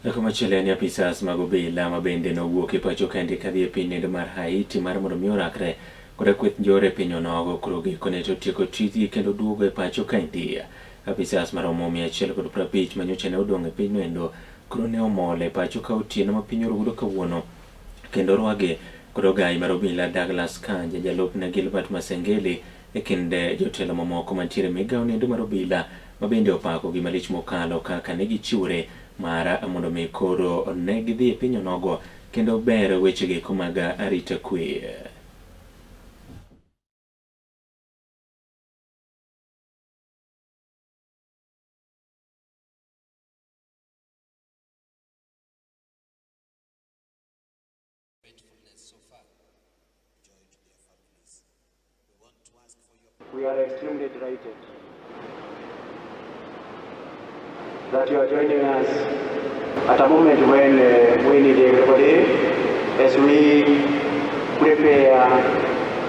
Komachielo en apisas mag obila ma bende nowuok e pacho kende kadhi e piny nendo mar Haiti mar mondo mi orakre koda kweth njore e piny onogo koro gikone to tieko tijgi kendo duogo e pacho kaendi. Apisas maromo 150 manyocha ne odong' e pinyno endo koro ne omol e pacho ka otieno ma piny orudo kawuono kendo orwagi kod ogai mar obila Douglas Kanja, jalupne Gilbert Masengeli e kind jotelo mamoko mantiere e migawo nendo mar obila ma bende opako gi malich mokalo kaka ne gichiwore mar mondo mi koro ne gidhi e piny onogo kendo ber wechego eko mag arita kwe. We are extremely delighted that you are joining us at a moment when we need everybody as we prepare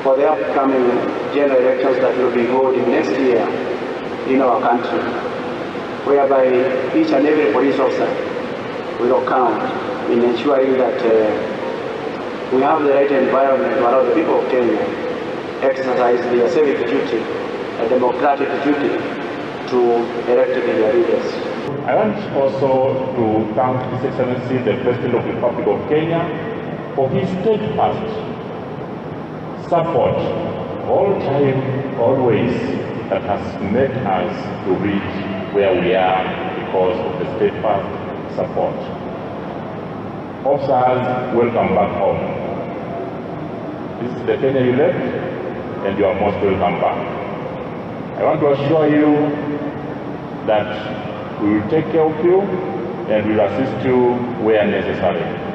for the upcoming general elections that will be holding next year in our country, whereby each and every police officer will count in ensuring that we have the right environment to allow the people of Kenya exercise their civic duty, a democratic duty to elect their leaders. I want also to thank His Excellency the President of the Republic of Kenya for his steadfast support all time, always, that has made us to reach where we are because of the steadfast support. Officers, welcome back home. This is the Kenya you left, and you are most welcome back. I want to assure you that we will take care of you and we will assist you where necessary.